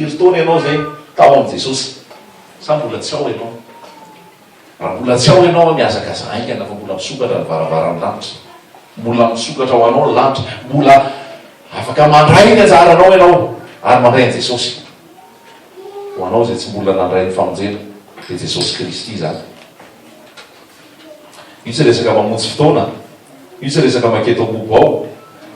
Firy taona ianao izay tao amin'i Jesosy? Sa mbola tsy ao ianao? Raha mbola tsy ao ianao, mihazakazaha haingana fa mbola misokatra ny varavaran'ny lanitra. Mbola misokatra ho anao ny lanitra. Mbola afaka mandray ny anjaranao ianao ary mandray an'i Jesosy. Ho anao izay tsy mbola nandray ny famonjena, dia Jesosy Kristy izany. Io tsy resaka mamonjy fotoana, io tsy resaka maketo am-bobao,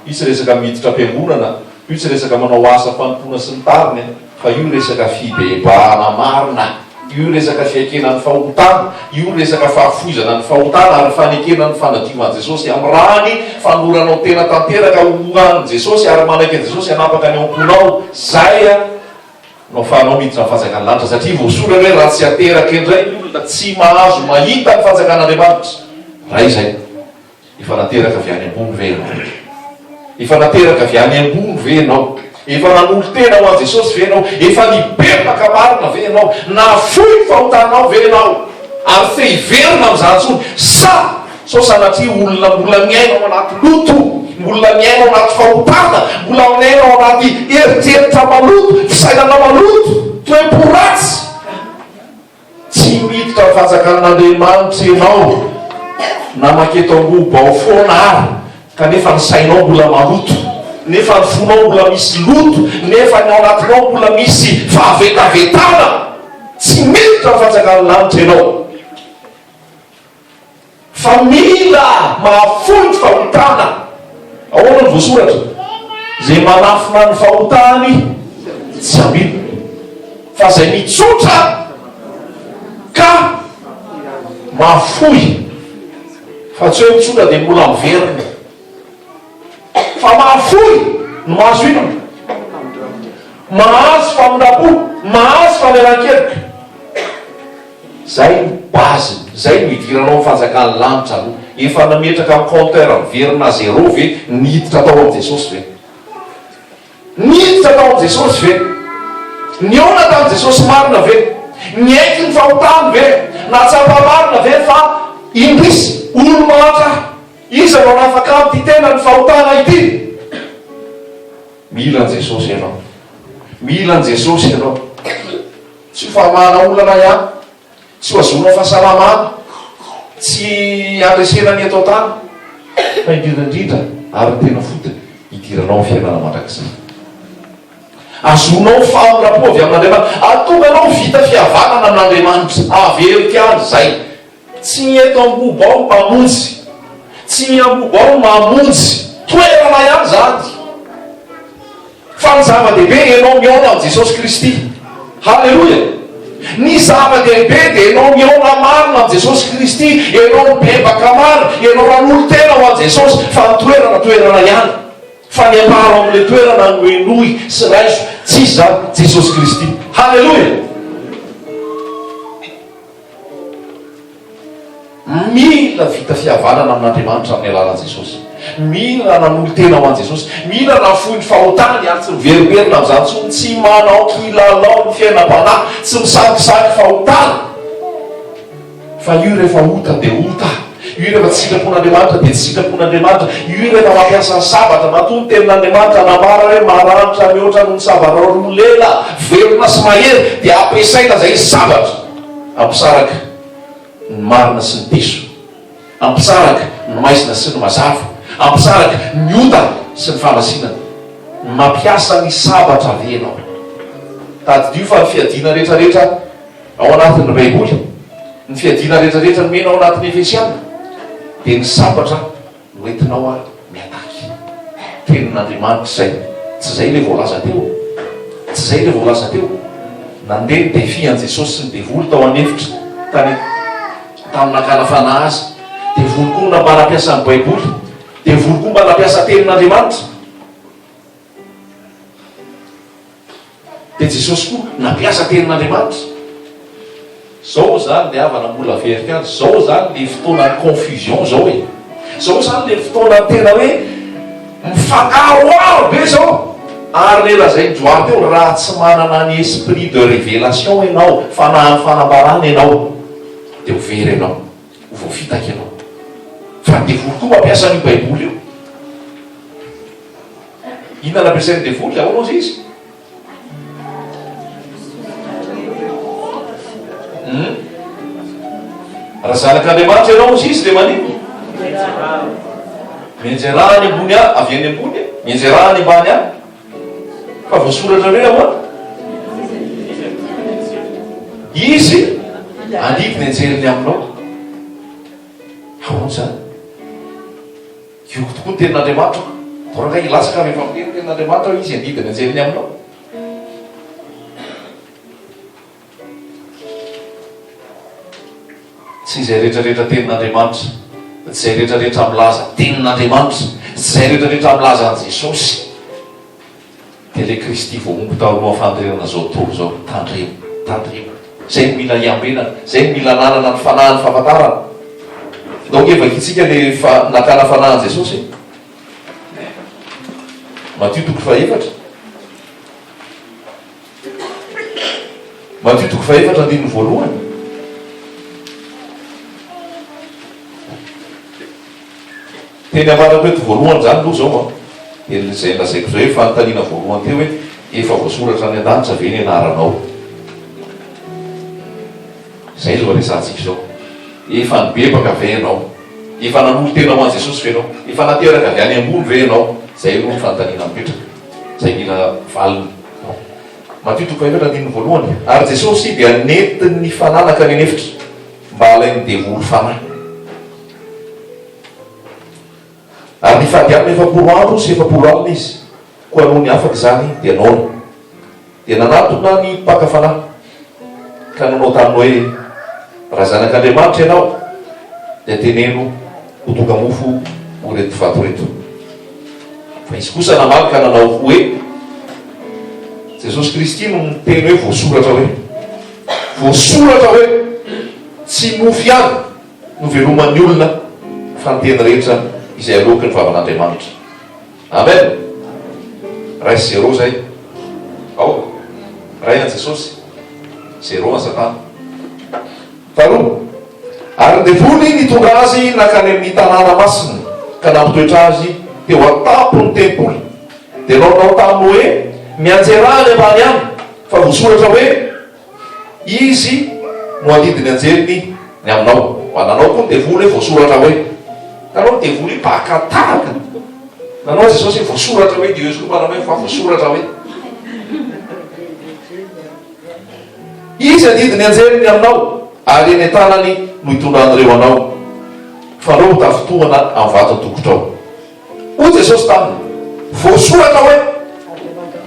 io tsy resaka miditra am-piangonana, io tsy resaka manao asa fanompoana sy ny tariny fa io resaka fibebahana marina, io resaka fiaikena ny fahotana, io resaka fahafoizana ny fahotana ary fanekena ny fanadiovan'i Jesosy amin'ny rany, fanoranao tena tanteraka ho an'i Jesosy ary manaiky an'i Jesosy hanapaka ny ao am-ponao, zay no afahanao miditra amin'ny fanjakan'ny lanitra satria voasoratra hoe raha tsy ateraka indray ny olona tsy mahazo mahita ny fanjakan'Andriamanitra. Ray izay, efa nateraka avy any ambony ve ianao? Efa nateraka avy any ambony ve ianao? Efa nanolo-tena ho an'i Jesosy ve ianao? Efa nibebaka marina ve ianao? Nahafoy ny fahotanao ve ianao? Ary te hiverina amin'izany intsony? Sa Sao sanatria olona mbola miaina ao anaty loto, mbola miaina ao anaty fahotana, mbola miaina ao anaty eritreritra maloto, fisainana maloto, toe-po ratsy. Tsy miditra ny fanjakan'Andriamanitra ianao na maketo Ambohibao foana ary kanefa ny sainao mbola maloto, nefa ny fonao mbola misy loto, nefa ny ao anatinao mbola misy fahavetavetana. Tsy miditra ny fanjakan'ny lanitra ianao. Fa mila mahafoy ny fahotana. Ahoana no voasoratra? Izay manafina ny fahotany tsy hambinina, fa izay mitsotra ka mahafoy. Fa tsy hoe mitsotra dia mbola miverina. Fa mahafoy no mahazo inona? Mahazo famindram-po, mahazo famelan-keloka. Zay no base-ny, zay no hidiranao amin'ny fanjakan'ny lanitra aloha. Efa nametraka ny compteur miverina à zéro ve niditra tao amin'i Jesosy ve? Niditra tao amin'i Jesosy ve? Nihaona tamin'i Jesosy marina ve? Niaiky ny fahotany ve? Nahatsapa marina ve fa indrisy, olo-mahantra aho, iza no hanafaka ahy amin'ity tenan'ny fahotana ity? Mila an'i Jesosy ianao. Mila an'i Jesosy ianao. Tsy ho famahana olana ihany, tsy ho ahazoana fahasalamana, tsy handresena ny eto an-tany, fa indrindra indrindra ary ny tena fotony, hidiranao amin'ny fiainana mandrakizay. Azonao famindram-po avy amin'Andriamanitra, hahatonga anao ho vita fihavanana amin'Andriamanitra. Averiko ihany izay. Tsy ny eto Ambohibao no mpamonjy, tsy ny Ambohibao no mamonjy, toerana ihany izany. Fa ny zava-dehibe ianao mihaona amin'i Jesosy Kristy. Haleloia! Ny zava-dehibe dia ianao mihaona marina amin'i Jesosy Kristy, ianao mibebaka marina, ianao nanolo-tena ho an'i Jesosy, fa ny toerana toerana ihany. Fa ny ampaharo amin'ilay toerana no henoy sy raiso, tsy iza izany, Jesosy Kristy. Haleloia! Mila vita fihavanana amin'Andriamanitra amin'ny alalan'i Jesosy. Mila nanolo-tena ho an'i Jesosy. Mila nahafoy ny fahotany ary tsy miverimberina amin'izany intsony. Tsy manao kilalao ny fiainam-panahy. Tsy misangisangy fahotana. Fa io rehefa ota dia ota. Io rehefa tsy sitrapon'Andriamanitra dia tsy sitrapon'Andriamanitra. Io rehefa mampiasa ny sabatra. Matoa ny tenin'Andriamanitra nambara hoe maranitra mihoatra noho ny sabatra roa lela, velona sy mahery, dia ampiasaina izay sabatra. Hampisaraka ny marina sy ny diso, hampisaraka ny maizina sy ny mazava, hampisaraka ny ota sy ny fahamasinana. Mampiasa ny sabatra ve ianao? Tadidio fa ny fiadiana rehetrarehetra ao anatin'ny Baiboly, ny fiadiana rehetrarehetra nomena ao anatin'ny Efesiana, dia ny sabatra no entinao ary miataky. Tenin'Andriamanitra izay. Tsy izay ilay voalaza teo. Tsy izay ilay voalaza teo. Nandeha ny défi an'i Jesosy sy ny devoly tao an'efitra tany tamin'ny nakana fanahy azy. Devoly koa no mba nampiasa ny Baiboly. Devoly koa mba nampiasa tenin'Andriamanitra. Dia Jesosy koa nampiasa tenin'Andriamanitra. Zao zany le havana mbola averiko ihany, zao zany le fotoanan'ny confusion zao e! Zao zany le fotoana tena hoe mifangaroharo be zao! Ary le lazain'i Johary teo, raha tsy manana ny esprit de révélation ianao, fanahin'ny fanambarana ianao, dia ho very ianao, ho voafitaka ianao. Fa ny devoly koa mampiasa an'io baiboly io. Inona no ampiasain'ny devoly? Ahoana hozy izy? Raha zanak'Andriamanitra ianao hozy izy dia maninona? Mianjerà any ambony any, avy any ambony, mianjerà any ambany any. Fa voasoratra hoe ahoana? Izy handidy ny anjeliny aminao. Ahoana izany? Hioko tokoa ny tenin'Andriamanitra. Atao rangahy hilatsaka rehefa miteny ny tenin'Andriamanitra hoe izy handidy ny anjeliny aminao. Tsy izay rehetra rehetra tenin'Andriamanitra, tsy izay rehetra rehetra milaza tenin'Andriamanitra, tsy izay rehetra rehetra milaza an'i Jesosy dia ilay Kristy voahombo talohan'ny fanorenana izao tontolo izao. Tandremo, tandremo. Izay no mila hiambenana, izay no mila ananana ny fanahin'ny fahafantarana. Ndao ange vakintsika ilay fa nakana fanahy an'i Jesosy e. Matio toko fahefatra. Matio toko fahefatra andininy voalohany. Teny ambarako eto voalohany izany aloha izao an, dia izay lazaiko izay hoe fanontaniana voalohany teo hoe efa voasoratra any an-danitra ve ny anaranao? Izay izao resahantsika izao. Efa nibebaka ve ianao? Efa nanolo-tena ho an'i Jesosy ve ianao? Efa nateraka avy any ambony ve ianao? Izay aloha ny fanontaniana mipetraka. Izay mila valiny. Matio toko fahefatra andininy voalohany, Ary Jesosy dia nentin'ny Fanahy nankany an'efitra mba halain'ny devoly fanahy. Ary nifady hanina 40 andro sy 40 alina izy, koa nony afaka izany dia noana. Dia nanatona ny mpaka fanahy, ka nanao taminy hoe, Raha Zanak'Andriamanitra ianao, dia teneno ho tonga mofo ireto vato ireto. Fa izy kosa namaly ka nanao hoe, Jesosy Kristy no niteny hoe voasoratra hoe, voasoratra hoe, Tsy mofo ihany no veloman'ny olona fa ny teny rehetra izay aloaky ny vavan'Andriamanitra. Amen! Ray sy zéro zay. Ao. Ray an'i Jesosy, zéro an'i Satana. Faharoa, ary ny devoly nitondra azy nankany amin'ny tanàna masina ka nampitoetra azy teo an-tampon'ny tempoly, dia naonao taminy hoe, Mianjerà any ambany any, fa voasoratra hoe, Izy no handidy ny anjeliny ny aminao. Mba nanao koa ny devoly hoe voasoratra hoe. Hitanao ny devoly io mpaka tahaka. Nanao Jesosy hoe voasoratra hoe, dia io koa manao hoe fa voasoratra hoe. Izy handidy ny anjeliny ny aminao, ary eny an-tanany no hitondran'ireo anao, fandrao ho tafintohana amin'ny vato ny tongotrao. Hoy Jesosy taminy, Voasoratra hoe,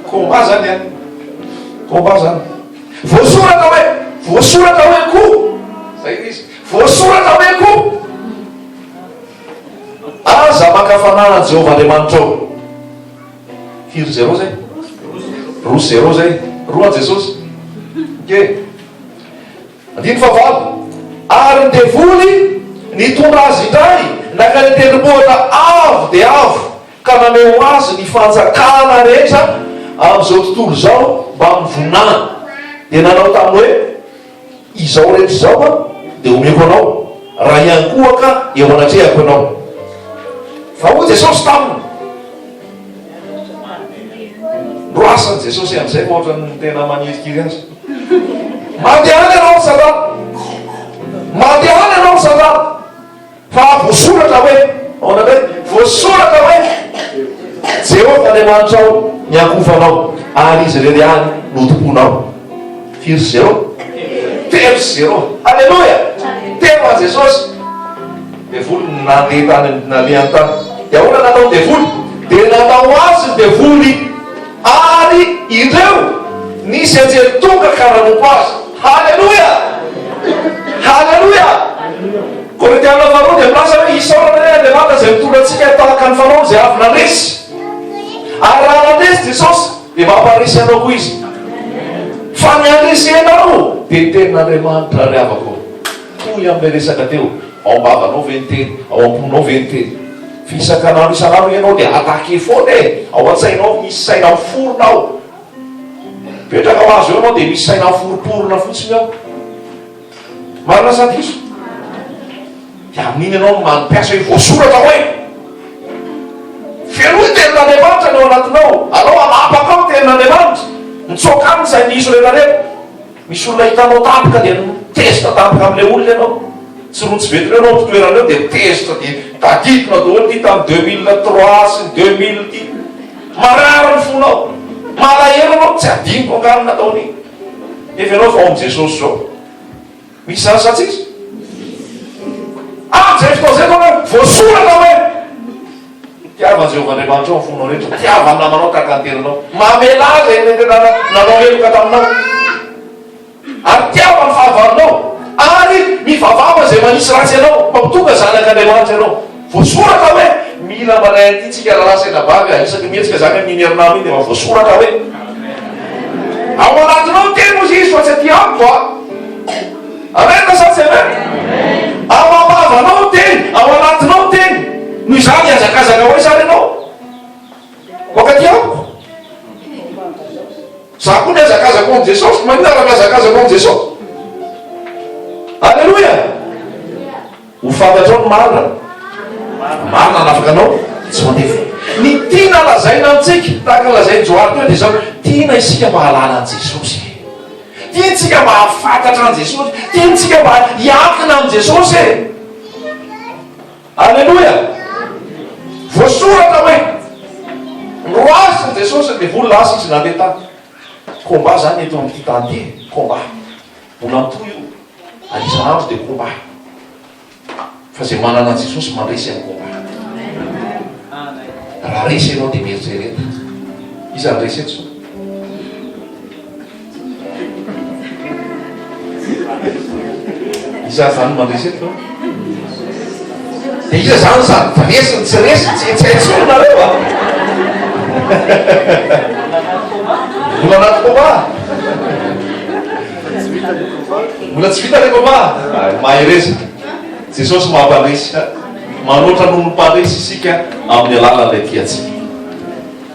Combat zany an! Combat zany. Voasoratra hoe, voasoratra hoe koa. Zay ilay izy. Voasoratra hoe koa. Aza maka fanahy an'i Jehovah Andriamanitrao. Firy zéro zay? Roa zéro zay. Roa an'i Jesosy. Ok. Andininy fahavalo, Ary ny devoly nitondra azy indray nankany an-tendrombohitra avo dia avo, ka naneho azy ny fanjakana rehetra amin'izao tontolo izao mbamin'ny voninahiny, dia nanao taminy hoe, Izao rehetra izao dia omeko anao, raha hiankohoka eo anatrehako ianao. Fa hoy Jesosy taminy, Roasan'i Jesosy amin'izay fa ohatran'ny tena manirikiry azy. Mandehana ianao ry Satana! Mandehana ianao ry Satana! Fa voasoratra hoe, ahoana indray? Voasoratra hoe, Jehovah Andriamanitrao ny ankofanao, ary Izy irery ihany no tomponao. Firy sy zéro? Telo sy zéro. Aleloia! Telo an'i Jesosy. Devoly nandeha tany nalehany tany. Dia ahoana nataon'ny devoly? Dia nanao azy ny devoly ary indreo nisy anjely tonga ka nanompo azy. Haleloia! Haleloia! Korintiana faharoa dia milaza hoe isaorana anie Andriamanitra izay mitondra antsika tahaka ny fanaony izay avy nandresy. Ary raha nandresy Jesosy dia mamparesy anao koa Izy. Fa ny handresenao dia ny tenin'Andriamanitra ry havako. Toy amin'ilay resaka teo, ao am-bavanao ve ny teny, ao am-ponao ve ny teny? Fa isan-kanandro isan'andro ianao dia attaquer foana e! Ao an-tsainao misy saina miforona ao. Mipetraka ho azy eo ianao dia misy saina miforomporona fotsiny ao. Marina sa diso? Dia amin'iny ianao no mampiasa hoe voasoratra hoe. Fenoy ny tenin'Andriamanitra ny ao anatinao. Alao alapaka ao ny tenin'Andriamanitra. Mitsoaka aminy izay diso rehetrarehetra. Misy olona hitanao tampoka dia mitezitra tampoka amin'ilay olona ianao. Tsy. Mirotsirotsy vetina eo ianao am-pitoerana eo dia tezitra dia tadidina daholo ity tamin'ny 2003 sy ny 2000 ity. Marary ny fonao. Malahelo ianao, tsy adinoko angaha ny nataon'iny. Nefa ianao efa ao amin'i Jesosy izao. Misy izany sa tsisy? Amin'izay fotoana izay ianao hoe voasoratra hoe Tiava an'i Jehovah Andriamanitrao amin'ny fonao rehetra, tiava ny namanao tahaka ny tenanao. Mamelà izay nanao heloka taminao. Ary tiava ny fahavalonao, ary mivavaha izay manisy ratsy anao, mba ho tonga zanak'Andriamanitra ianao. Voasoratra hoe, mila mandray an'ity tsika rahalahy sy anabavy a, isaky ny mihetsika izany amin'iny herinandro iny dia efa voasoratra hoe, ao anatinao ny teny hozy izy fa tsy aty amiko a. Amen sa tsy amen? Ao am-bavanao ny teny, ao anatinao ny teny. Noho izany hihazakazaka ho aiza ary ianao? Mankatỳ amiko. Za koa mihazakazaka ao amin'i Jesosy. Maninona raha mihazakazaka ao amin'i Jesosy? Aleloia! Ho fantatrao ny marina, ny marina hanafaka anao tsy ho andevo. Ny tiana lazaina amintsika, tahaka ny lazain'i Johary teo, dia izao, tiana isika mba hahalala an'i Jesosy e. Tiantsika mba hahafantatra an'i Jesosy. Tiantsika mba hiankina amin'i Jesosy e. Aleloia! Voasoratra hoe, Noroasin'i Jesosy ny devoly lasa izy nandeha tany. Combat zany eto amin'ity tany ity e, combat. Mbola mitohy io, ary isan'andro dia combat. Fa izay manana an'i Jesosy mandresy amin'ny combat. Raha resy ianao dia mieritrereta. Iza no resy eto zao? Iza zany mandresy eto? Dia iza zany sady resy no tsy resy, tsy tsy hay intsony nareo a! Mbola anaty coma? Mbola tsy vita le coma? Mahereza. Jesosy mampandresy. Manoatra noho ny mpandresy isika amin'ny alalan'ilay tia antsika.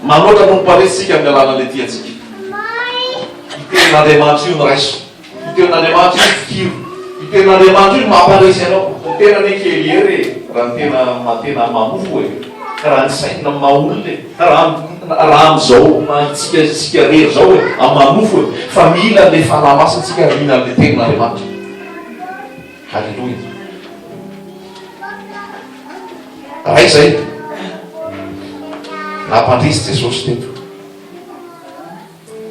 Manoatra noho ny mpandresy isika amin'ny alalan'ilay tia antsika. Io tenin'Andriamanitra io no raiso. Io tenin'Andriamanitra io fikiro. Io tenin'Andriamanitra io no mampandresy anao. Ny tena anie kely hery e, raha ny tena tena mamofo e, raha ny saina maha olona e, raha raha amin'izao maha itsika isika irery izao e, amin'ny maha nofo e, fa mila an'ilay Fanahy Masina isika ary mila an'ilay tenin'Andriamanitra. Haleloia. Ray izay. Nampandresy Jesosy teto.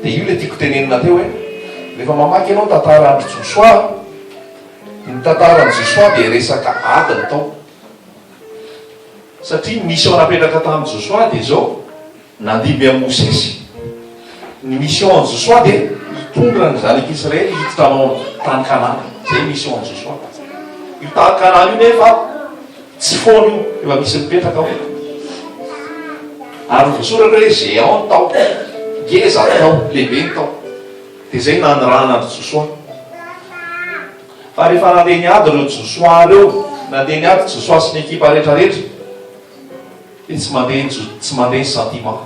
Dia io ilay tiako tenenina teo hoe, rehefa mamaky ianao ny tantaran'i Josoa, ny tantaran'i Josoa dia resaka ady ny tao. Satria ny mission napetraka tamin'i Josoa dia izao, nandimby an'i Mosesy. Ny mission an'i Josoa dia hitondra ny zanak'Israely hiditra ao tany Kanana. Izay ny mission an'i Josoa. Io tany Kanana io nefa Tsy foana io, efa misy mipetraka ao. Ary voasoratra hoe géant ny tao, ngeza ny tao, lehibe ny tao. Dia izay no nanirahana an'i Josoa. Fa rehefa nandeha niady ireo Josoa ireo, nandeha niady Josoa sy ny ekipa rehetra rehetra, dia tsy mandeha tsy mandeha ny sentiment.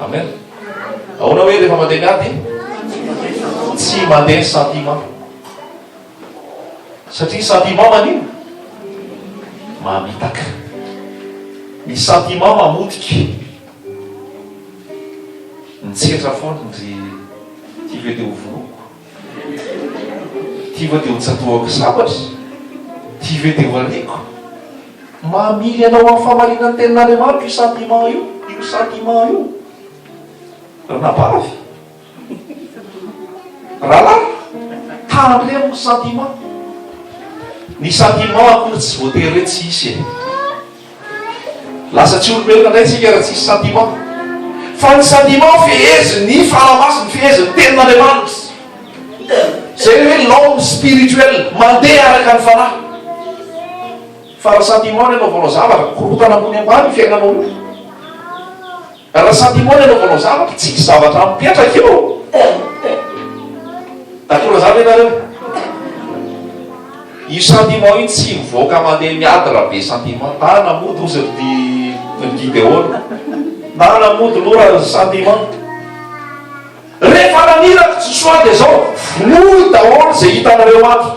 Amen. Ahoana hoe rehefa mandeha miady? Tsy mandeha ny sentiment. Satria ny sentiment manino? Mamitaka. Ny sentiment mamotika. Mitsetra foana ndry ty ve dia ho vonoiko? Ty ve dia ho tsatohako sabatra? Ty ve dia ho ariako? Mamily anao amin'ny fahamarinan'ny tenin'Andriamanitra io sentiment io, io sentiment io. Ranabavy. Rahalahy, tandremo ny sentiment. Ny sentiment akory tsy voatery hoe tsy hisy e. Lasa tsy olombelona indray tsika raha tsisy sentiment. Fa ny sentiment fehezin'ny Fanahy Masina, fehezin'ny Tenin'Andriamanitra. Izay ilay hoe l'homme spirituel, mandeha araka ny Fanahy. Fa raha sentiment ny anaovanao zavatra, korontana ambony ambany io fiainanao io. Raha sentiment ny anaovanao zavatra, tsisy zavatra mipetraka eo. D'accord zany ve nareo? Io sentiment io tsy mivoaka mandeha miady raha be sentiment. Ndana mody ozy ry ry Gideona. Ndana mody loha raha sentiment. Rehefa naniraka Josoa dia zao, vonoy daholo izay hitanareo ato.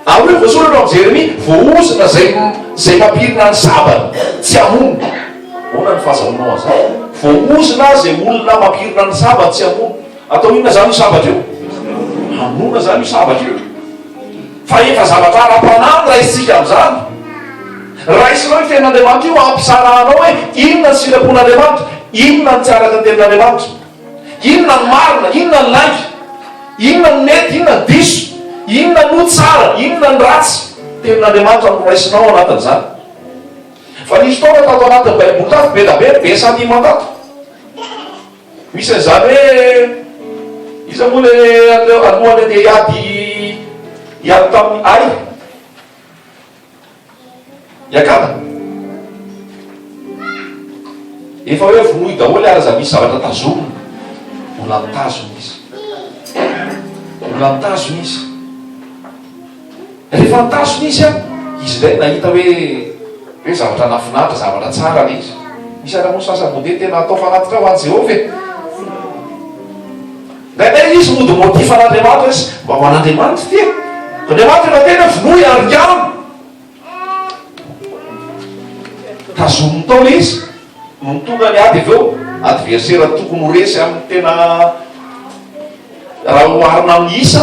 Ary hoy voasoratra ao amin'ny Jeremia, voaozona izay izay mampirina ny sabany tsy hamono. Ahoana ny fahazahoanao an'izany? Voaozona izay olona mampirina ny sabany tsy hamono. Atao inona izany io sabatra io? Hamonoana izany io sabatra io. Fa efa zavatra ara-panahy no raisintsika amin'izany. Raisinao io Tenin'Andriamanitra io hampisarahanao hoe inona ny sitrapon'Andriamanitra, inona ny tsy araka ny Tenin'Andriamanitra. Inona ny marina, inona ny lainga, inona no mety, inona ny diso, inona no tsara, inona ny ratsy. Tenin'Andriamanitra no raisinao ao anatin'izany. Fa nisy fotoana tato anatin'ny Baiboly tato be da be, be sentiment tato. Misy an'izany hoe iza moa le alohan'ny andeha hiady hiady tamin'ny Ay? I Akana? Efa hoe vonoy daholo ary aza misy zavatra tazomina. Mbola mitazona izy. Mbola mitazona izy. Rehefa nitazona izy an, izy indray nahita hoe hoe zavatra nahafinaritra, zavatra tsara ilay izy. Misy ary moa sasany mody hoe tena atao fanatitra ho an'i Jehovah e. Indraindray izy mody motif an'Andriamanitra hoe mba ho an'Andriamanitra ity e. Andriamanitra efa teny hoe vonoy ary ringano. Tazominy tao ilay izy. Nony tonga ny ady avy eo, adversaire tokony ho resy amin'ny tena raha oharina amin'ny isa,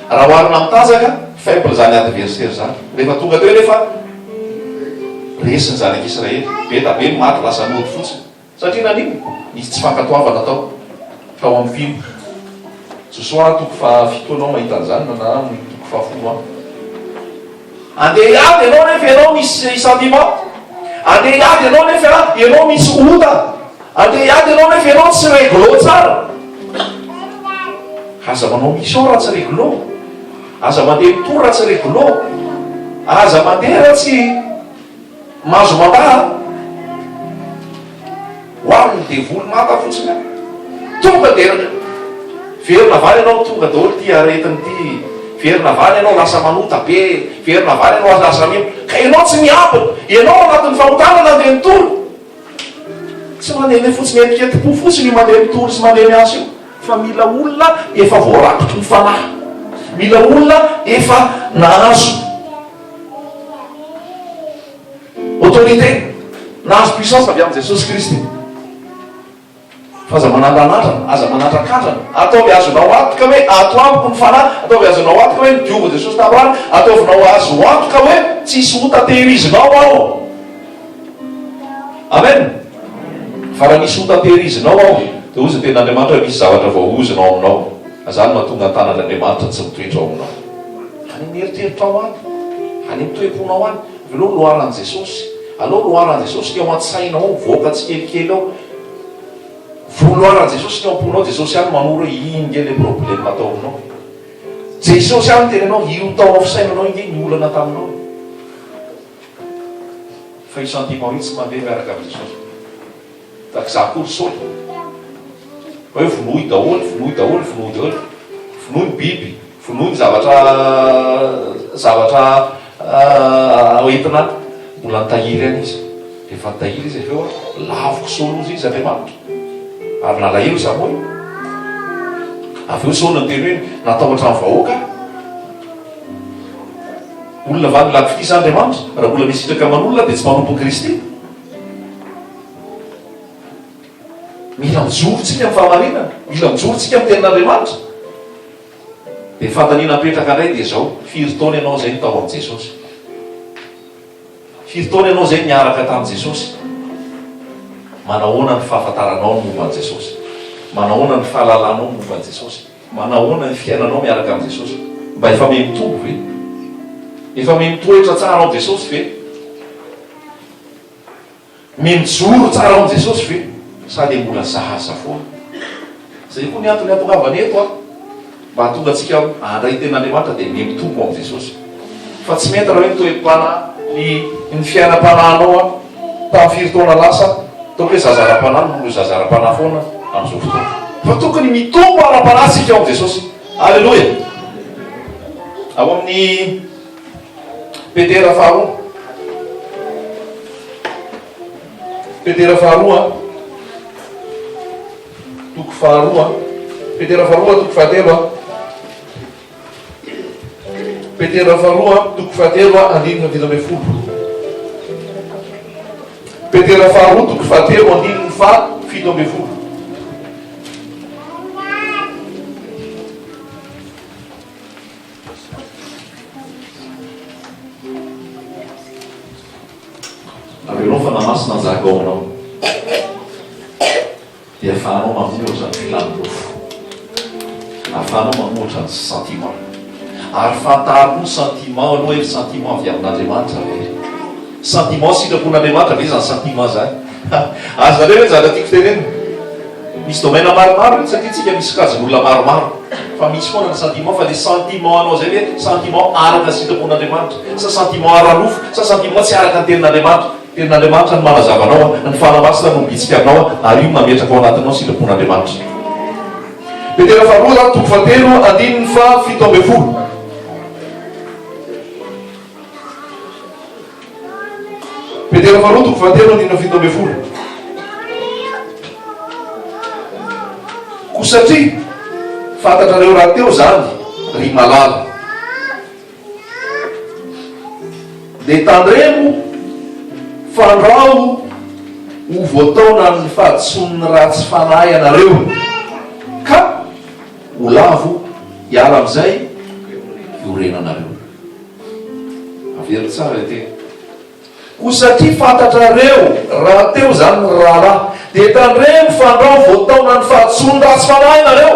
raha oharina amin'ny tanjaka, faible izany adversaire izany. Rehefa tonga teo nefa resy ny zanak'Israely, be da be ny maty lasa nody fotsiny. Satria naninona? Nisy tsy fankatoavana tao, tao amin'ny mpino. Josoa toko fahafito ianao mahita an'izany na ny toko fahafolo an. Andeha hiady ianao nefa ianao misy sentiment. Andeha hiady ianao nefa ianao misy ota. Andeha hiady ianao nefa ianao tsy réglo tsara. Aza manao mission raha tsy réglo. Aza mandeha mitory raha tsy réglo. Aza mandeha raha tsy Mahazo mandà an! Ho avy ny devoly manta fotsiny an! Tonga dia verina avy any ianao tonga daholo ity aretina ity, verina avy any ianao lasa manota be, verina avy any ianao lasa mino, ka ianao tsy miambina, ianao ao anatin'ny fahotana nandeha nitory. Tsy mandehandeha fotsiny etiketim-po fotsiny io mandeha mitory sy mandeha miasa io, fa mila olona efa voarakotry ny fanahy, mila olona efa nahazo. Autorité, nahazo puissance avy amin'i Jesosy Kristy. Fa aza manandranandrana, aza manandrankandrana. Ataovy azonao antoka hoe ato amiko ny Fanahy, ataovy azonao antoka hoe nodiovin'i Jesosy tamin'ny rany, ataovinao azo antoka hoe tsisy ota tehirizinao ao. Amen. Fa raha misy ota tehirizinao ao, dia hoy ny tenin'Andriamanitra hoe misy zavatra voaozona ao aminao. Izany no mahatonga ny tanan'Andriamanitra tsy mitoetra ao aminao. Any amin'ny eritreritrao any, any amin'ny toe-ponao any, avy eo loharan'i Jesosy. Aleo loharan'i Jesosy ny ao an-tsainao ao, mivoaka tsikelikely ao. Voaloharan'i Jesosy ny ao am-ponao, Jesosy ihany manoro hoe iny nge le problème tao aminao. Jesosy ihany miteny anao, io tao amin'ny fisainanao iny nge ny olana taminao. Fa io sentiment io tsy mandeha miaraka amin'i Jesosy. Tahaka izaho koa ry Saoly. Hoe vonoy daholo, vonoy daholo, vonoy daholo. Vonoy ny biby, vonoy ny zavatra zavatra hoentina any. Mbola nitahiry ihany izy. Rehefa nitahiry izy avy eo, laviko Saoly hozy izy Andriamanitra. Ary nalahelo Samoela. Avy eo Saoly niteny hoe natahotra ny vahoaka aho. Olona va ny lako fitia sa Andriamanitra? Raha mbola misy sitraka aman'olona dia tsy manompo an'i Kristy. Mila mijoro tsika amin'ny fahamarinana, mila mijoro tsika amin'ny tenin'Andriamanitra. Dia ny fanontaniana apetraka indray dia izao, firy taona ianao izay no tao amin'i Jesosy? Firy taona ianao izay niaraka tamin'i Jesosy? Manahoana ny fahafantaranao ny momba an'i Jesosy? Manahoana ny fahalalanao ny momba an'i Jesosy? Manahoana ny fiainanao miaraka amin'i Jesosy? Mba efa miha mitombo ve? Efa miha mitoetra tsara ao amin'i Jesosy ve? Ny mijoro tsara ao amin'i Jesosy ve sa le mbola zaza foana? Zay koa ny antony hatongavana eto an! Mba hahatonga antsika handray ny tenin'Andriamanitra dia ny mitombo ao amin'i Jesosy. Fa tsy mety raha hoe ny toe-panahy, ny ny fiainam-panahinao an, tamin'ny firy taona lasa, ataoko hoe zaza ara-panahy no mbola ho zaza ara-panahy foana amin'izao fotoana. Fa tokony mitombo ara-panahy isika ao amin'i Jesosy. Aleloia! Ao amin'ny. Petera faharoa. Petera faharoa, toko faharoa. Petera faharoa, toko fahatelo. Petera faharoa, toko fahatelo, andininy faha-17. Petera faharoa, toko fahatelo, andininy faha-17. Avelao ny Fanahy Masina hanjaka ao aminao. Dia ahafahanao mamohitra ny filan'ny nofo. Ahafahanao mamohitra ny sentiment. Ary fantaro koa ny sentiment aloha hoe sentiment avy amin'Andriamanitra ve? Sentiment sitrapon'Andriamanitra ve izany sentiment izany? Azonareo ve ny zavatra tiako tenenina? Misy domaine maromaro io satria tsika misy sokajin'olona maromaro. Fa misy foana ny sentiment fa le sentiment anao zay ve sentiment araka ny sitrapon'Andriamanitra sa sentiment ara-nofo sa sentiment tsy araka ny tenin'Andriamanitra? Tenin'Andriamanitra no manazava anao, ny Fanahy Masina no mibitsika aminao ary io no mametraka ao anatinao ny sitrapon'Andriamanitra. Petera faharoa toko fahatelo andininy faha 17. Petera faharoa toko fahatelo andininy 17. Koa satria fantatrareo rahateo izany, ry malala, dia tandremo fandrao ho voataonan'ny fahadisoan'ny ratsy fanahy ianareo, ka ho lavo hiala amin'izay iorenanareo. Averiko tsara ilay teny. Koa satria fantatrareo rahateo izany ry rahalahy, dia tandremo fandrao voataonan'ny fahadisoan'ny ratsy fanahy ianareo.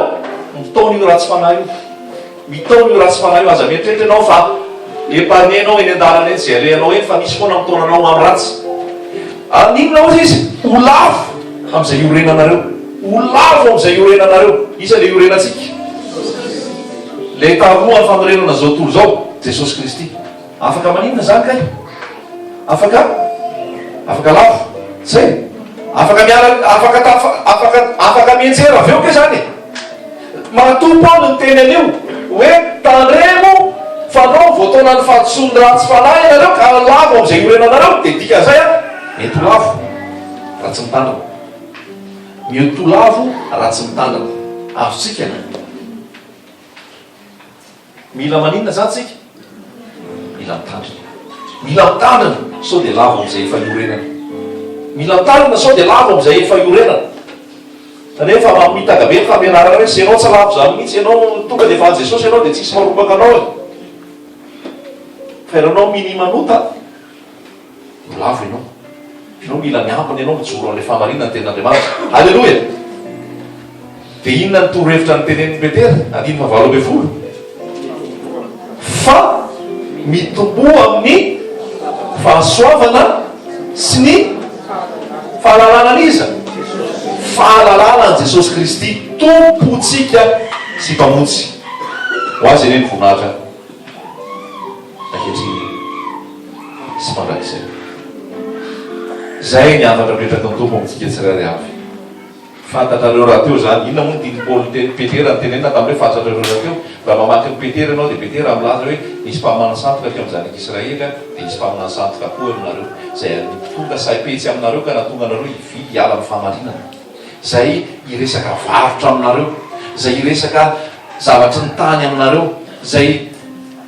Mitaona io ratsy fanahy io. Mitaona io ratsy fanahy io. Aza mieritreritra ianao fa épargner-nao eny an-dalana eny izay alehanao eny fa misy foana mitaona anao ho amin'ny ratsy. Haninona hozy izy? Ho lavo amin'izay iorenanareo. Ho lavo amin'izay iorenanareo. Iza ilay iorenantsika? Ilay talohan'ny fanorenana izao tontolo izao, Jesosy Kristy. Afaka maninona izany kay? Afaka afaka lavo. Zay. Afaka miala afaka tafa afaka afaka mianjera avy eo kay zany e. Matoa Paoly niteny an'io hoe tandremo fanao voataonan'ny fahadisoan'ny ratsy fanahy ianareo ka lavo amin'izay iorenanareo dia dikan'izay an mety ho lavo raha tsy mitandrina. Mety ho lavo raha tsy mitandrina. Azontsika. Mila maninona izany tsika? Mila mitandrina. Mila mitandrina sao dia lavo amin'izay efa iorenana. Mila mitandrina sao dia lavo amin'izay efa iorenana. Kanefa mamitaka be ny fampianarana hoe ianao tsy lavo izany mihitsy, ianao tonga dia efa an'i Jesosy ianao dia tsisy marombaka anao e. Fa ianao minia manota, Ho lavo ianao. Ianao mila miambina ianao mijoro amin'ilay fahamarinana ny tenin'Andriamanitra. Aleloia! Dia inona ny torohevitra notenenin'i Petera? Andininy fahavalo ambin'ny folo. Fa mitomboa amin'ny fahasoavana sy ny fahalalana an'iza? Fahalalana an'i Jesosy Kristy Tompontsika sy Mpamonjy. Ho Azy anie ny voninahitra. ankehitriny sy mandrakizay. Izay ny hafatra apetraky ny Tompo amintsika tsirairay avy. Fantatrareo rahateo izany. Inona moa no tian'i Paoly Petera notenenina tamin'ny hoe fantatrareo rahateo? Raha mamaky ny Petera ianao dia Petera milaza hoe nisy mpaminany sandoka teo amin'ny zanak'Israely dia hisy mpaminany sandoka koa eo aminareo izay tonga saim-petsy aminareo ka nahatonga anareo hivily hiala amin'ny fahamarinana. Izay hiresaka varotra aminareo, izay hiresaka zavatry ny tany aminareo, izay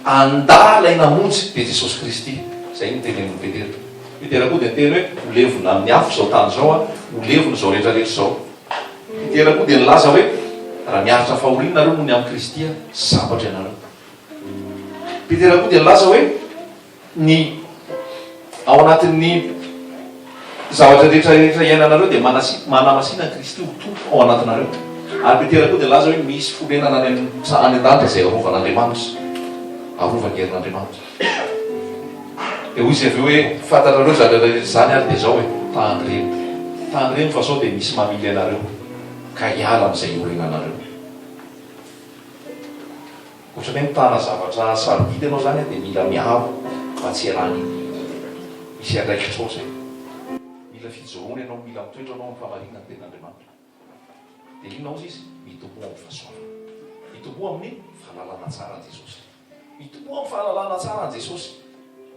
Handà ilay namonjy, dia Jesosy Kristy. Izay no tenenin'i Petera. Petera koa dia niteny hoe, Ho levona amin'ny afo izao tany izao, ho levona izao rehetra rehetra izao. Petera koa dia nilaza hoe, Raha miaritra fahoriana nareo noho ny amin'i Kristy, sambatra ianareo. Petera koa dia nilaza hoe, Ny ao anatin'ny zavatra rehetra rehetra iainanareo dia manamasina an'i Kristy ho Tompo ao anatinareo. Ary Petera koa dia nilaza hoe misy fonenana any amin'ny saha any an-danitra izay arovan'Andriamanitra. Arovan'ny herin'Andriamanitra. Dia hoy izy avy eo hoe fantatrareo izany rehetra rehetra izany ary dia izao e, tandremo. Tandremo fa sao dia misy mamily anareo ka hiala amin'izay iorenanareo. Ohatran'ny hoe mitana zavatra sarobidy ianao izany dia mila miaro mba tsy hialany. Misy andraikitrao izay. Mila fijoroana ianao, mila mitoetra ianao amin'ny fahamarinan'ny tenin'Andriamanitra. Dia inona hozy izy? Mitomboa amin'ny fahasoavana. Mitomboa amin'ny fahalalana tsara an'i Jesosy. Mitomboa amin'ny fahalalana tsara an'i Jesosy.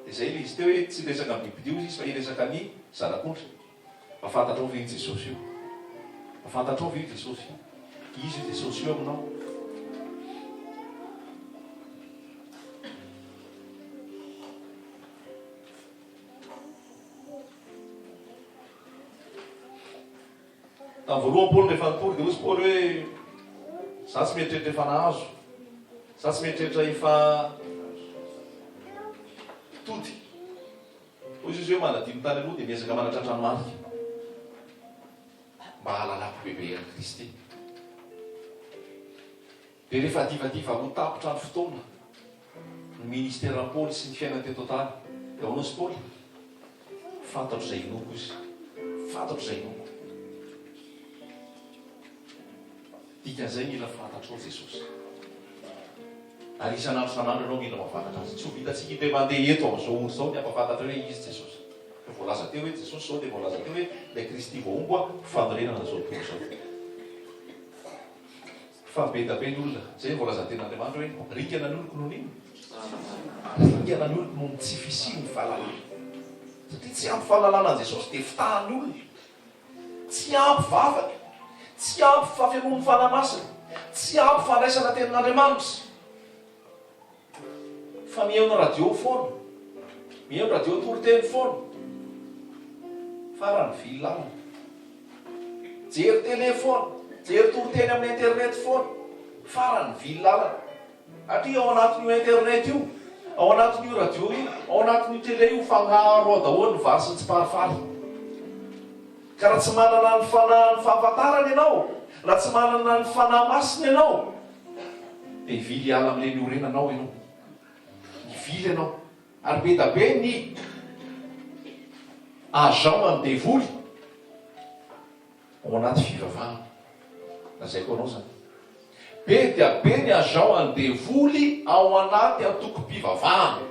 Dia izay ilay izy teo hoe tsy hiresaka ny bibidia hozy izy fa hiresaka ny zanak'ondry. Mba fantatrao ve io Jesosy io? Mba fantatrao ve io Jesosy io? Iza io Jesosy io aminao? Tamin'ny voalohany Paoly rehefa nitory dia hozy Paoly hoe za tsy mieritreritra efa nahazo, za tsy mieritreritra efa tody. Hoy Jesosy hoe manadino tany aloha dia miezaka manatratra ny marika mba hahalalako bebe an'i Kristy. Dia rehefa divadiva ho tapitra ny fotoana, ny ministeran'i Paoly sy ny fiainany teto an-tany, dia ahoana hozy Paoly? Fantatro izay inoako izy. Fantatro izay inoako. Dikan'izay mila fantatrao Jesosy. Ary isan'andro isan'andro ianao mila mahafantatra Azy. Tsy ho vitantsika indray mandeha eto amin'izao ora izao ny hampahafantatra hoe Izy Jesosy. Efa voalaza teo hoe Jesosy izao dia voalaza teo hoe ilay Kristy voahombo fanorenana izao tontolo izao. Fa be da be ny olona. Izay no voalazan'ny tenin'Andriamanitra hoe ringana ny oloko noho ny inona? Ringana ny oloko noho ny tsy fisian'ny fahalalana. Satria tsy ampy fahalalana an'i Jesosy dia fitahan'ny olona. Tsy ampy vavaka, tsy ampy fahafenoan'ny Fanahy Masina, tsy ampy fandraisana tenin'Andriamanitra. Fa mihaino radio foana, mihaino radio toriteny foana. Farany vily lalana. Jery télé foana, jery toriteny amin'ny internet foana. Farany vily lalana. Satria ao anatin'io internet io, ao anatin'io radio io, ao anatin'io télé io fangaro ao daholo ny vary sy ny tsiparifary. Ka raha tsy manana ny fanahin'ny fahafantarana ianao, raha tsy manana ny Fanahy Masina ianao, dia hivily hiala amin'ilay niorenanao ianao. Hivily ianao. Ary be da be ny agent an'ny devoly ao anaty fivavahana. Lazaiko anao izany. Be dia be ny agent an'ny devoly ao anaty antokom-pivavahana.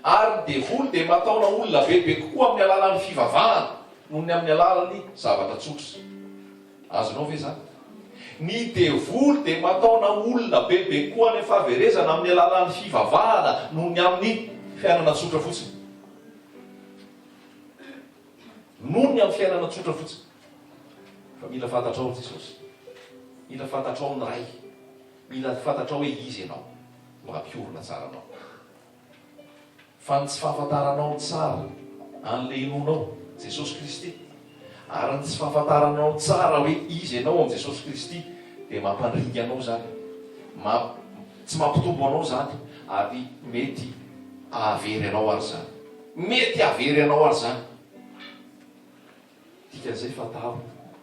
Ary ny devoly dia mataona olona bebe kokoa amin'ny alalan'ny fivavahana noho ny amin'ny alalan'ny zavatra tsotra. Azonao ve izany? Ny devoly dia mataona olona bebe kokoa any amin'ny fahaverezana amin'ny alalan'ny fivavahana noho ny amin'ny fiainana tsotra fotsiny. Noho ny amin'ny fiainana tsotra fotsiny. Fa mila fantatrao Jesosy. Mila fantatrao ny Ray. Mila fantatrao hoe Iza ianao. Mba hampiorina tsara anao. Fa ny tsy fahafantaranao tsara an'ilay inoanao, Jesosy Kristy, ary ny tsy fahafantaranao tsara hoe iza ianao amin'i Jesosy Kristy dia mampandringa anao izany, mamp, tsy mampitombo anao izany ary mety hahavery anao ary izany. Mety hahavery anao ary izany. Dikan'izay fantaro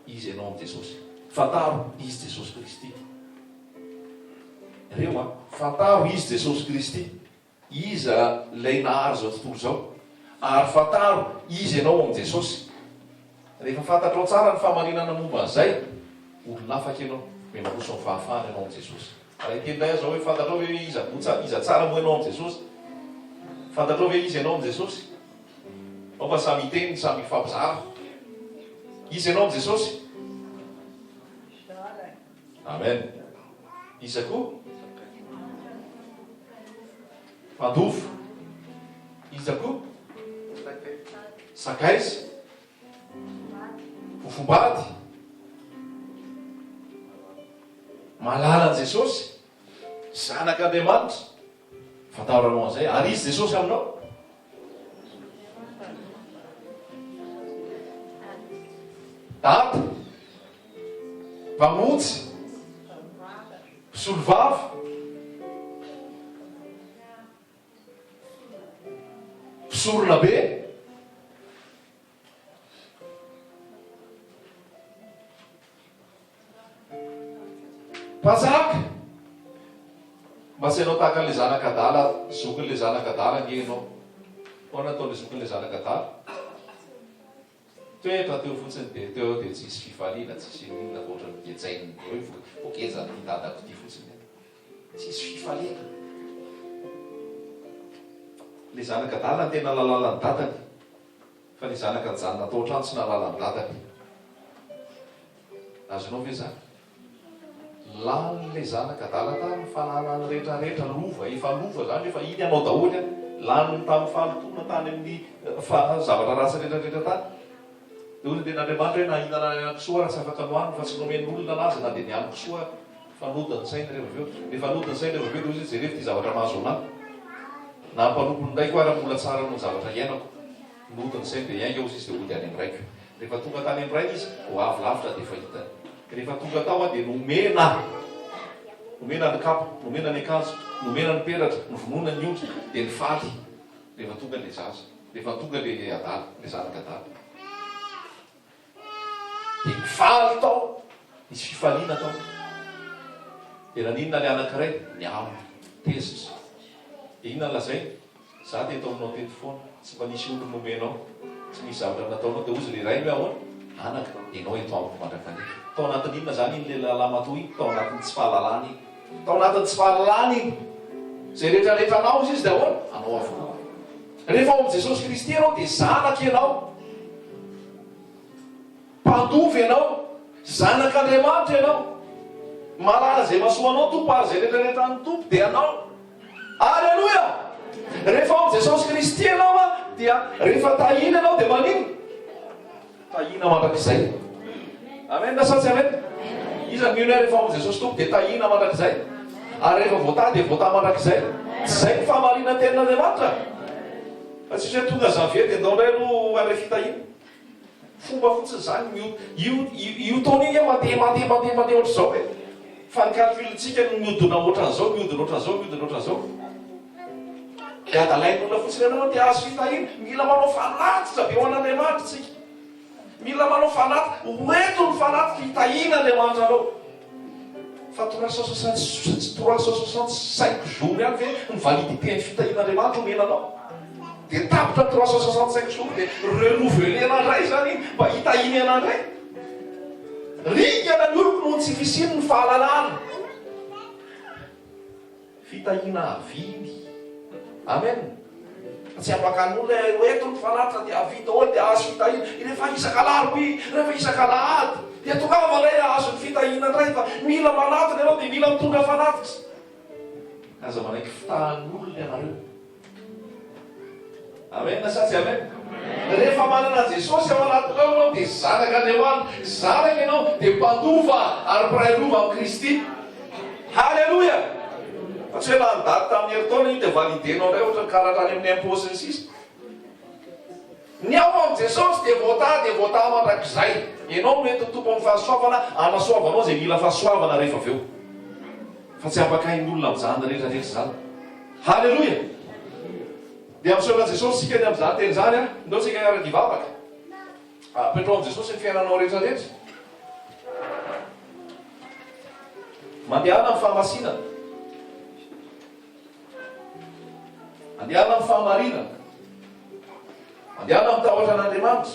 iza ianao amin'i Jesosy. Fantaro izy Jesosy Kristy. Reo a! Fantaro izy Jesosy Kristy. Iza ilay nahary izao tontolo izao? Ary fantaro iza ianao amin'i Jesosy. Rehefa fantatrao tsara ny fahamarinana momba an'izay, olona afaka ianao, miha-mandroso amin'ny fahafahana ianao amin'i Jesosy. Raha hiteny indray aho izao hoe fantatrao ve hoe iza moa iza tsara moa ianao amin'i Jesosy? Fantatrao ve iza ianao amin'i Jesosy? Ao fa samy hiteny, samy hifampizara. Iza ianao amin'i Jesosy? Amen. Iza koa? Mpandova. Iza koa? Sakaiza. Fofombady. Malala an'i Jesosy. Zanak'Andriamanitra. Fantaranao an'izay. Ary izy Jesosy aminao? Dada. Mpamonjy. Mpisolovava. Mpisorona be. Mpanjaka! Mba tsy hanao tahaka an'ilay zanak'adala, zokin'ilay zanak'adala ange ianao. Ahoana nataon'ilay zokin'ilay zanak'adala? Toetra teo fotsiny dia teo dia tsisy fifaliana, tsisy inona ankoatra ny gejain'ny hoe voagejan'ity dadako ity fotsiny. Tsisy fifaliana. Ilay zanak'adala no tena nahalala ny dadany. Fa ny zanaka nijanona tao an-trano tsy nahalala ny dadany. Azonao ve izany? Lanin'ilay zanaka adala tany ny fananany rehetra rehetra, lova, efa lova izany, efa iny anao daholo an. Laniny tamin'ny fahalotoana tany amin'ny zavatra ratsy rehetra rehetra tany. Dia hoy ny tenin'Andriamanitra hoe na hihinana ny henan-kisoa ara tsy afaka nohaniny fa tsy nomen'olona anazy na dia ny hanin-kisoa ara. Fa nody ny sainy rehefa avy eo. Rehefa nody ny sainy rehefa avy eo dia hoy izy hoe jerevo ity zavatra mahazo anah. Na ny mpanompon'ny raiko ara mbola tsara noho ny zavatra iainako. Nody ny sainy dia hiainga hozy izy dia hody any amin'ny raiko. Rehefa tonga tany amin'ny rainy izy, vao avy lavitra dia efa hitany. Rehefa tonga tao dia nomena, nomena ny kapa, nomena ny akanjo, nomena ny peratra, novonoina ny ondry, dia nifaly rehefa tonga ilay zaza. Rehefa tonga le adala, le zanaka adala. Dia nifaly tao, nisy fifaliana tao. Dia naninona le anankiray? Nialona, tezitra. Dia inona no lazainy? Za teto aminao teto foana, tsy mba nisy ondry nomenao, tsy nisy zavatra nataonao. Dia hozy le rainy hoe ahoana? Anaka, ianao eto amiko mandrakariva. Tao anatin'inona izany iny le lamatoa iny? Tao anatin'ny tsy fahalalana iny. Tao anatin'ny tsy fahalalana iny. Izay rehetra rehetra anao hozy izy dia ahoana? Anao avokoa. Rehefa ao amin'i Jesosy Kristy ianao dia zanaka ianao. Mpandova ianao. Zanak'Andriamanitra ianao. Mahalala izay mahasoa anao Tompo ary izay rehetra rehetra an'ny Tompo dia anao. Aleloia! Rehefa ao amin'i Jesosy Kristy ianao dia rehefa tahiana ianao dia maninona? Tahiana mandrakizay. Amen sa tsy amen? Iza mino hoe rehefa ao amin'i Jesosy Tompo dia tahiana mandrakizay? Ary rehefa voatahy dia voatahy mandrakizay. Tsy izay ny fahamarinan'ny tenin'Andriamanitra? Fa tsisy hoe tonga janvier dia ndao indray aloha handray fitahiana. Fomba fotsiny izany io io io taona io nge mandeha mandeha mandeha mandeha ohatr'izao e. Fa ny calcul-ntsika no mihodina ohatran'izao, mihodina ohatran'izao, mihodina ohatran'izao. Dia adalain'olona fotsiny ianao te hahazo fitahiana. Mila manao fanatitra be ho an'Andriamanitra isika. Mila manao fanatitra. Ho eto ny fanatitra hitahiana Andriamanitra anao. Fa 365 jours ihany ve ny validité ny fitahian'Andriamanitra omena anao? Dia tapitra ny 365 jours dia renouveler-na indray izany iny mba hitahiany anao indray. Ringana ny oloko noho ny tsy fisiany ny fahalalana. Fitahiana avily. Amen. Fa tsy ampakan'olona hoe ho eto ny fanatitra dia avia daholo dia ahazo fitahiana. Rehefa isak'alarobia, rehefa isak'alahady dia tongava indray hahazo ny fitahiana indray fa mila manatona ianao dia mila mitondra fanatitra. Aza manaiky fitahan'olona ianareo. Amen sa tsy amen? Rehefa manana an'i Jesosy ao anatinao ianao dia zanak'Andriamanitra, zanaka ianao dia mpandova ary mpiray lova amin'i Kristy. Haleloia! Fa tsy hoe lany daty tamin'ny herintaona io dia valider-nao indray ohatran'ny karatra any amin'ny impôt sy ny sisa. Ny ao amin'i Jesosy dia voatahy dia voatahy mandrakizay. Ianao no entin'ny Tompo amin'ny fahasoavana hanasoavanao izay mila fahasoavana rehefa avy eo. Fa tsy ampakain'ny olona amin'izany rehetra rehetra izany. Haleloia! Dia misaotra an'i Jesosy isika ny amin'izany teny izany an! Ndao isika hiaraka hivavaka. Apetraho amin'i Jesosy ny fiainanao rehetra rehetra. Mandehana amin'ny fahamasinana. Mandehana amin'ny fahamarinana. Mandehana amin'ny tahotra an'Andriamanitra.